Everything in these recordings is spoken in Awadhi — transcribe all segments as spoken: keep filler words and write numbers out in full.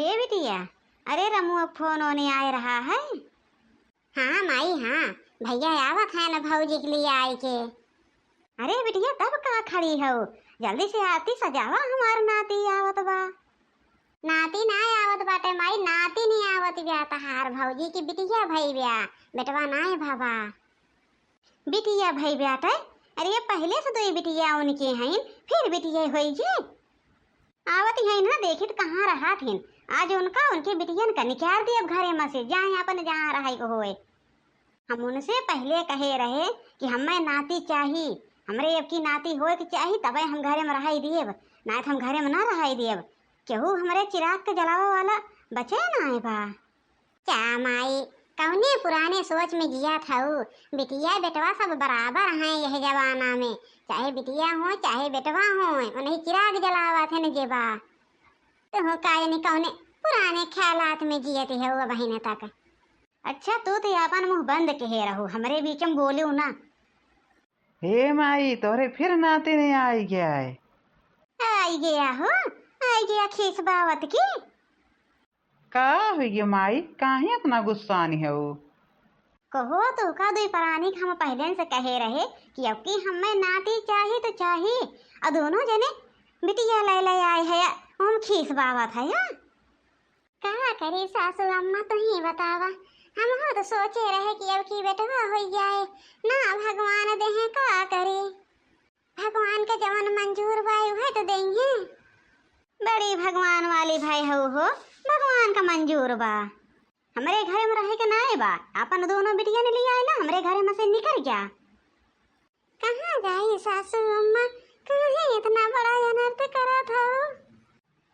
ए बिटिया, अरे रमुआ फोन ओने आए रहा है। हाँ माई, हाँ, भैया आवत है ना भौजी के लिए आए के। अरे बिटिया, तब का खड़ी हो, जल्दी से आरती सजावा, हमार नाती आवत बा। नाती ना आवत बाटे माई, नाती नहीं आवत ब्या, तहार भौजी की बिटिया भई ब्या, बेटवा नाय भवा। बिटिया भई ब्याटे? अरे पहिले से दुई बिटिया उनके हईन, फिर बिटिया होई जी। आवत ही ना, देखित कहाँ रहत हिन। आज उनका, उनके बिटियन का निकाल दियब घरे में से, जाए अपन जहाँ रहे को होए। हम उनसे पहिले कहे रहे कि हमें नाती चाही, हमरे अब की नाती होए के चाही, तबे हम घरे में रहाई दियब, नाय तो हम घरे में ना रहाई दियब। केहू हमरे चिराग के जलावे वाला बचे नाय बा। क्या माई, कौने पुराने सोच में जियत हऊ? बिटिया बेटवा सब बराबर हैं यह जमाना में, चाहे बिटिया हो चाहे बेटवा हो, उन्हीं चिराग जलावत है न जेबा। तुहू का जानी कौने पुराने ख्यालात में जियत हऊ अबहिन तक। अच्छा, तू तो अपन मुंह बंद कहे रहू, हमरे बीच में बोलू ना। हे माई, तोहरे फिर नाती नहीं आई गया है। आई गया हो, आई गया खीस बावत की। का हुई गे माई, काहे इतना गुस्सान हऊ? कहो तो का दुई परानी के हम पहले से कहे रहे कि अब की हमें नाती चाही तो चाही, और दोनों जने बिटिया ले ले आए है, हम खीस बावत है, हाँ? का करी सासू अम्मा, तू ही बतावा। हम हो तो सोचे रहे कि अब की बेटवा हो जाए ना, भगवान देहे का करी। भगवान के जवन मंजूर बा, उहे तो देइहे। बड़ी भगवान वाली भाई हऊ हो, भगवान का मंजूर बा। हमरे घर में रहे के नाय बा, अपन दोनों बिटिया ने लिया आइला, हमरे घर में से निकल गया। कहाँ जाई सासू अम्मा, काहे इतना बड़ा अनर्थ करत हो?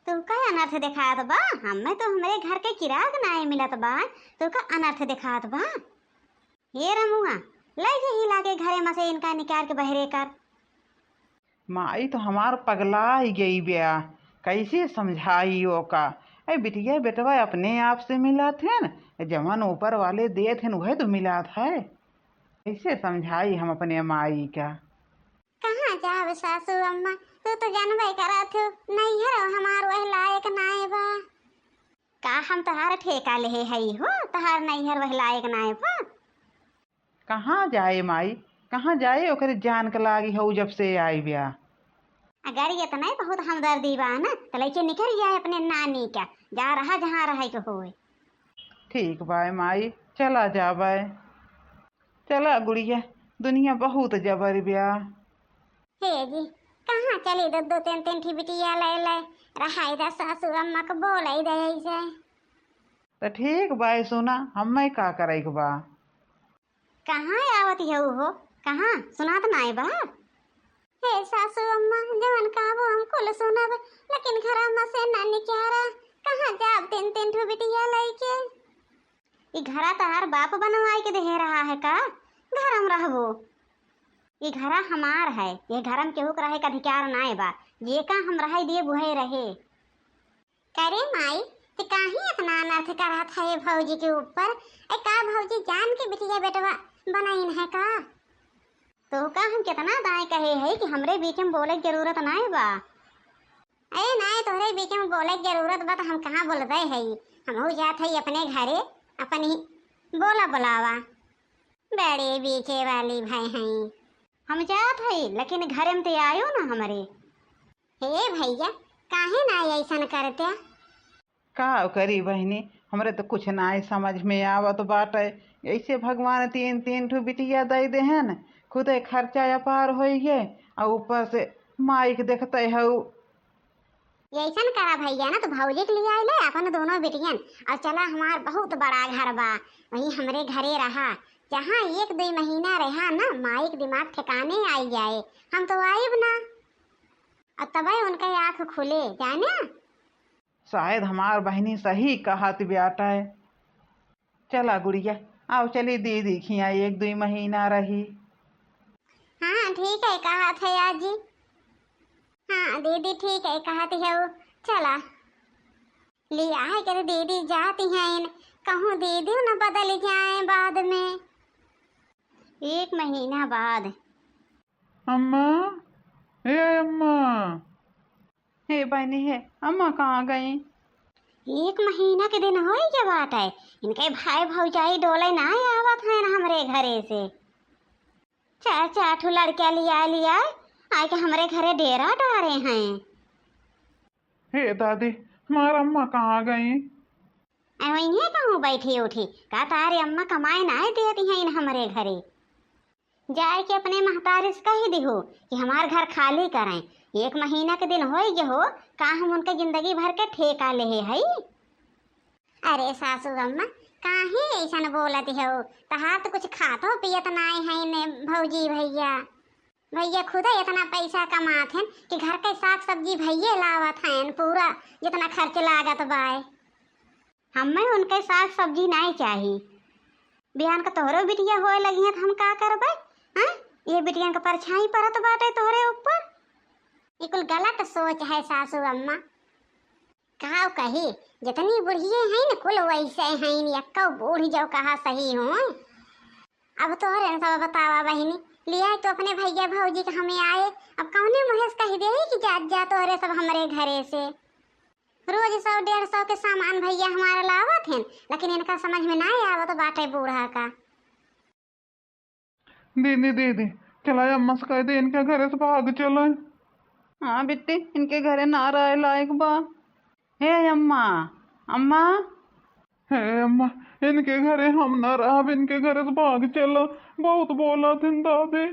तू का अनर्थ दिखात बा? हमें तो हमरे घर के चिराग नाय मिलत बा, तू का अनर्थ दिखात बा? हे रमुआ, ले जे हिला के घरे में से इनका निकाल के बहरे कर। माई तो हमार पगला ही गई ब्या, कैसे समझाई ओका? ए बिटिया बेटवा अपने आप से मिलत हैं, जवन ऊपर वाले देत हैं वह तो मिलत है। कैसे समझाई हम अपने माई का? कहाँ जाब सासू अम्मा, तू तो जानबे करत हो, नैहर हमार वह लायक नाय बा। का हम तहार ठेका लेहे हई हो, तहार नैहर वह लायक नाय बा। कहाँ जाए माई, कहाँ जाए? ओकरे जान के लागी हऊ जब से आई ब्या। अगर इतना ही बहुत हमदर्दी बा ना, तो लेके निकल जाए अपने नानी का, जा रहा जहाँ रहे के होए। ठीक बाय माई, चला जाबे। चला गुड़िया, दुनिया बहुत जबर ब्या। हे जी, कहाँ चली दो दो तीन तीन ठी बिटिया ले ले, रहाई दा सासू अम्मा को बोलाई दे ऐसे। तो ठीक बाय सुना, हमें का करे के बा? कहाँ आवत हऊ हो? कहाँ सुनात नाय बा? हे सासू अम्मा, जवन कहबो हम कुल सुनब, लेकिन घरा में से ना निकारा। कहाँ जाब तीन तीन ठो बिटिया लइके? ई घरा तहार बाप बनवाई के देहे रहा है का? घर में रहबो। ई घरा हमार है, ये घर में केहू के रहे के अधिकार नाय बा। जेका हम रहे दिए बुहे रहे। करे माई, ते काहे इतना अनर्थ करत है भौजी के ऊपर? ए का भौजी जान के बिटिया बेटवा बनाइन है का? तो का हम कितना दाएं कहे है कि हमरे बीच में बोले के जरूरत नाय बा। ए नाय, तोहरे बीच में बोले के जरूरत बा तो हम कहाँ बोलते है? हमहू जात है अपने घरे, अपनी बोला बुलावा। बड़े बीचे वाली भाई हैं। हम जात है, लेकिन घरे में ते आयो ना हमरे। हे भैया, काहे ना ऐसन करत्या? का करी बहिनी, हमरे तो कुछ ना समझ में आवत बाटे। ऐसे भगवान तीन तीन ठो बिटिया दे देहन, खुदे खर्चा अपार होई है, और ऊपर से माइक देखते हऊ। ऐसन करा भैया ना, तो भौजी के लिए आइले अपन दोनों बिटियन, और चला हमार बहुत बड़ा घर बा, वहीं हमरे घरे रहा। जहाँ एक दो महीना रहा ना, माइक दिमाग ठिकाने आई जाए, हम तो आइब ना। और तबे उनका आँख खुले, जाने। शायद हमार बहिनी सही कहत बाटे। चला गुड़िया, आओ चली दीदी खिया एक दुई महीना रही। हाँ, ठीक है कहत है आजी। हाँ दीदी, ठीक है कहत है वो। चला। ले आए के दीदी जाती हैं, कहूँ दीदी न बदल जाए बाद में। एक महीना बाद। अम्मा, हे अम्मा। हे बहिनी, हे अम्मा कहाँ गई? एक महीना के दिन होई के बाटे, इनके भाई भौजाई डोले ना आवत हैं हमरे घरे से। चार चार ठो लड़का लिया लिया आए के हमरे घरे डेरा डारे हैं। हे दादी, हमार अम्मा कहाँ गई? अ, वहीं कहूँ बैठी उठी, का तारे अम्मा कमाए ना देती हैं इन हमरे घरे? जाए के अपने महतारी से कह दिहो कि हमार घर खाली करें, एक महीना के दिन होई गए हो, का हम उनके जिंदगी भर के ठेका लेहे हई? अरे सासू अम्मा, काहे ऐसन बोलत हो? तहार तो कुछ खातो पियत नाय है ने भौजी भैया। भैया खुदे इतना पैसा कमात हैं कि घर के साग सब्जी भैये लावत हैं पूरा, जितना खर्च लागत बाय। हमें उनके साग सब्जी नाय चाही। बिहान का तोहरो बिटिया होए लगी है तो हम का करबे? हैं? ये बिटियन का परछाई परत बाटे तोहरे ऊपर। ये कुल गलत सोच है सासू अम्मा। काव कही, जितनी बुढ़िए हैं न, कुल वैसे हैं न, यक्को बूढ़ जो कहा सही हो। अब तोहरे न सब बतावा बहिनी, लिया तो अपने भैया भौजी के हमें आए, अब कौने मुँहे से कह दे कि जा, जा तोहरे सब हमरे घरे से। रोज सौ डेढ़ सौ के सामान भैया हमारा लावत हैं, लेकिन इनका समझ में ना आवत बाटे बूढ़ा का। दीदी, दीदी, चला अम्मा से कह दे, इनके घरे से भाग चले। हाँ बिट्टी, इनके घरे ना रहे लायक बा। हे अम्मा, अम्मा। हे अम्मा, इनके घरे हम ना रहब, इनके घरे से भाग चला, बहुत बोलत हैं दादी।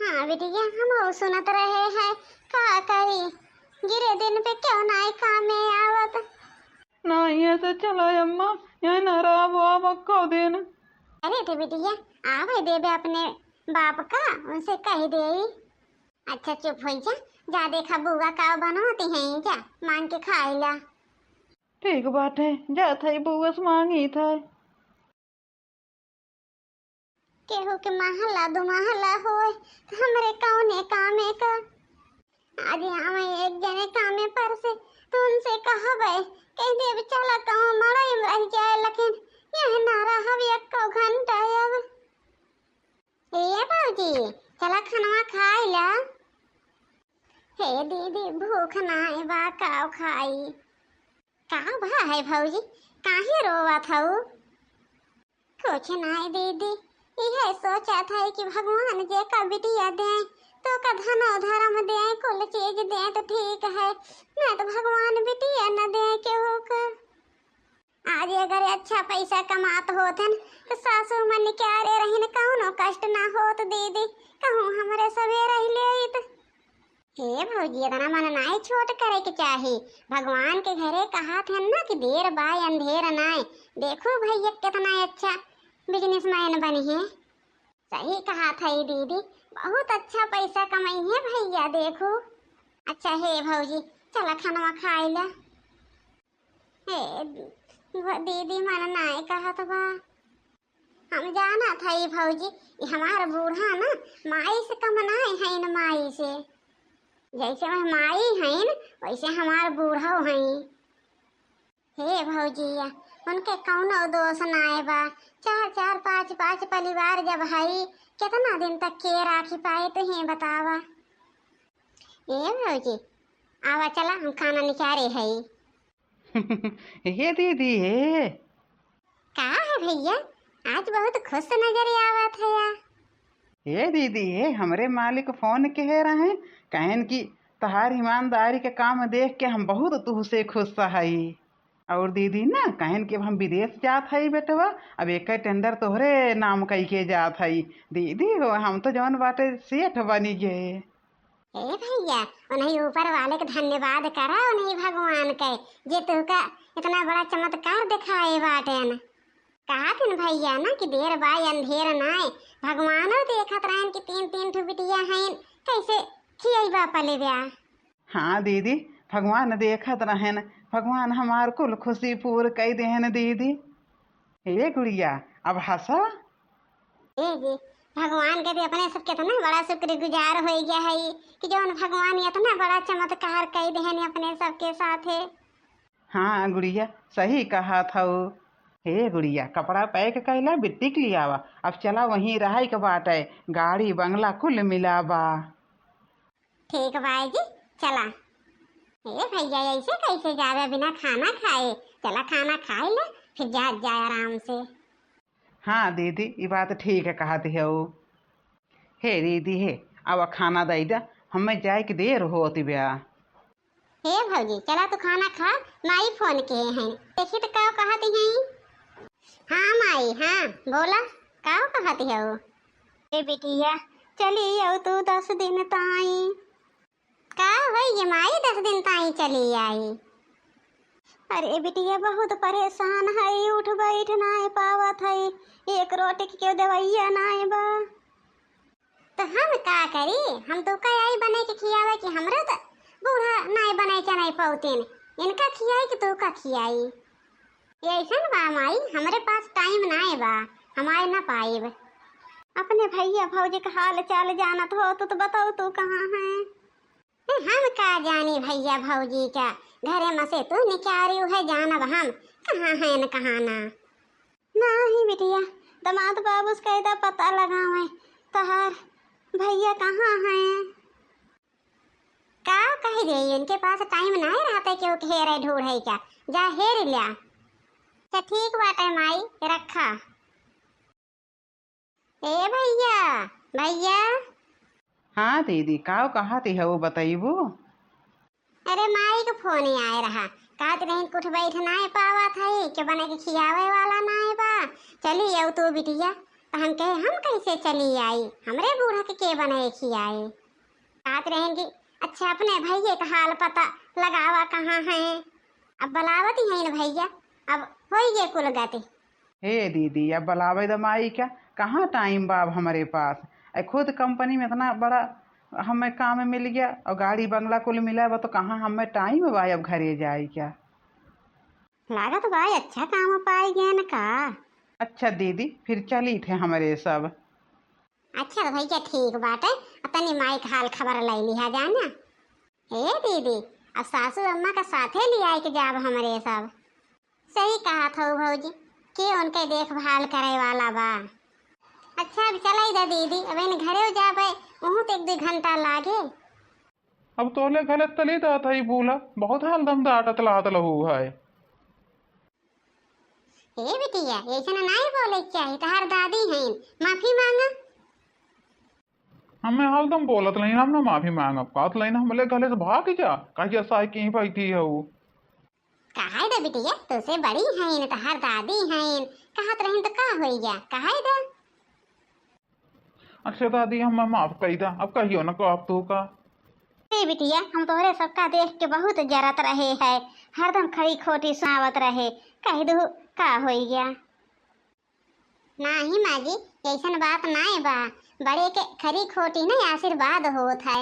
हाँ बिटिया, हम सुनत रहे हैं, का करी, गिरे दिन पे क्यों ना कामे आवत। ना, ये तो चला अम्मा, यहीं ना रहब अब अक्को दिन। अरे रे बिटिया, आवे देबे अपने बाप का, उनसे कह दे। अच्छा चुप होई जा, जा देखा बुआ का बनवती हैं, जा मांग के खाई ला। ठीक बाटे, जात है बुआ से मांगी था। केहू के महला दुमहला होए, त हमरे कौने कामे का। आज आवे एक जने कामे पर से, त उनसे कहबे, कह देब, "चला कहूँ मड़ई में रह जाए, लेकिन यह ना रहब एको घंटा अब।" ए भौजी, चला खनवा खाई ला। हे दीदी, भूख नाय बा, काव खाई? का भा है भौजी, काहे रोवत हऊ? कुछ नाय दीदी, इहे सोचत है कि भगवान जेका बिटिया दे, तो का धनो धर्म दे, कुल चीज दे तो ठीक है, ना तो भगवान बिटिया न दे केहू का। आज अगर अच्छा पैसा कमात होतन, तो सासू मन के आरे रहिन, कौनो कष्ट ना होत दीदी, कहूँ हमरे सबे रह लेत। हे भौजी, इतना मन नाय छोट करे के चाही। भगवान के घरे कहात हन ना कि देर बाय अंधेर नाय। देखू भैया कितना अच्छा businessman बनी है। सही कहात है दीदी, बहुत अच्छा पैसा कमाई है भैया। देखू, अच्छा हे भौजी, चला खानवा खाई ला। हे व-, दीदी मन नाय कहत बा। हम जानत हई भौजी, ई हमार बूढ़ा ना माई से कम नाय हईन, माई से। जैसे वह माई हईन, वैसे हमार बूढ़ो हईन। हे भौजिया, उनके कौनो दोष नाय बा। चार चार पाँच पाँच परिवार जब हई, कितना दिन तक के राखी पाए, तो ही बतावा। ए भौजी, आवा चला, हम खाना निकारे हई। हे दीदी, हे। का है भैया, आज बहुत खुश नजर आवत है या? हे दीदी, हे, हमरे मालिक फोन किहे रहे, कहन कि तहार ईमानदारी के काम देख के हम बहुत तुहसे खुश हई। और दीदी ना, कहन कि अब हम विदेश जात हई बेटवा, अब एक टेंडर तोहरे नाम कई के जात हई। दीदी हो, हम तो जौन बाटे सेठ बनी गए। ए भैया, उन्हीं ऊपर वाले के धन्यवाद करा, उन्हीं भगवान के, जे तुहका इतना बड़ा चमत्कार दिखाए बाटेन। कहा थिन भैया ना कि देर बाय अंधेर नाय, भगवानो देखत रहन कि तीन तीन ठो बिटिया हईन, कैसे खियैबा पलेब्या। हाँ दीदी, भगवान देखत रहन, भगवान हमार कुल खुशी पूर कई देहन दीदी। हे गुड़िया, अब हंसा। ए जी, भगवान के भी अपने सब कितना बड़ा शुक्रगुजार हो गया है कि जौन भगवान इतना बड़ा चमत्कार कई देहन अपने सबके साथे। हाँ गुड़िया, सही कहा था वो। हे गुड़िया, कपड़ा पैक कैला, बिट्टी के लियावा। अब चला, वहीं रहाई के बाटे, गाड़ी बंगला कुल मिला बा। ठीक बा जी, चला। ए भैया, ऐसे कैसे जावे बिना खाना खाए? चला खाना खाए ले, फिर जा जाए आराम से। हाँ दीदी, ई बात ठीक है कहत हऊ। हे दीदी हे, अब खाना दई दा, हमें जाए के देर होत बा। हे भौजी, चला तू खाना खा, माई फोन किहे हैं, देखी तो का कहत हैं। हाँ माई, हाँ बोला, का कहत हऊ? ए बिटिया, चली आऊ तू दस दिन ताई। का होई गे माई, दस दिन ताई चली आई? अरे बिटिया, बहुत परेशान हई, उठ बैठ नाय पावत हई, एक रोटी के दवाइया नाय बा। तो हम का करी, हम तो का आई बने के खियावे कि हमरे तो बूढ़ा नाय बने के नाय पौतीन, इनका खियाई कि तू का खियाई? ऐसन बा माई, हमरे पास टाइम नाय बा, हम आए ना पाइब। अपने भैया भौजी का हाल चाल जानत हो तो, तो बताओ तू कहाँ हैं? ए, हम का जानी भैया भौजी का, घरे में से तू निकारियो है, जानब हम कहाँ हैं न कहाँ ना। नाही बिटिया, दामाद बाबू से कह दा पता लगावे तहार भैया कहाँ हैं। का कह दे, इनके पास टाइम नाय रहते कि वो हेरे ढूंढे का, जा हेर लिया। तो ठीक बाटे माई, रखा। ए भैया, भैया। हाँ दीदी, का कहत हऊ बतैबू? अरे माई के फोन आए रहा, कहत रही कुछ बैठ नाय पावत है, के बने के खियावे वाला नाय बा, चली आऊ तू बिटिया। तो हम कहे हम कैसे चली आई, हमरे बूढ़ा के के बने खियाए? कहत रहे कि अच्छा अपने भैया का हाल पता लगावा कहाँ है। अब बुलावत ही है न भैया, अब होई गे कुल गति। हे दीदी, अब बुलावे द माई का, कहाँ टाइम बा अब हमरे पास? ए खुद कंपनी में इतना बड़ा हमें काम मिल गया और गाड़ी बंगला कुल मिला बा, तो कहाँ हमें टाइम बा अब घरे जाए का? लागत बा अच्छा काम पाई गए न का? अच्छा दीदी, फिर चली थे हमरे सब। अच्छा तो भैया ठीक बाटे, अब तनी माई का हाल खबर ले लिहा जाना। ए दीदी, अब सासू अम्मा का साथे लियाए के जाब हमरे सब। सही कहत हऊ भौजी, के उनके देखभाल करे वाला बा। अच्छा, अब चलाई दा दीदी, अब इन घरे जाबे, वहूँ तो एक दो घंटा लागे। अब तोले घरे तली दा थई बूला, बहुत हरदम डांटत लात लहू है। ए बिटिया, ऐसे ना नाई बोले के चाही, तहार दादी हैं, माफी मांगा। हमें हरदम बोलत नहीं, हम ना माफी मांगब, कहत नहीं, हमले घरे से भाग जा, कहिया साई की बैठी है वो। कहाई दे बिटिया, तुझसे बड़ी हैं, तहार दादी हैं, कहत रही तो का होई गया, कहाई दे। अच्छा दादी, हमें माफ कई दा, अब कहियो ना कहब तू का। ए बिटिया, हम तोहरे सबका देख के बहुत जरत रहे है, हरदम खरी खोटी सुनावत रहे, कह दू का होई गया। नाही माँ जी, ऐसन बात नाय बा, बड़े के खरी खोटी नहीं आशीर्वाद होत है।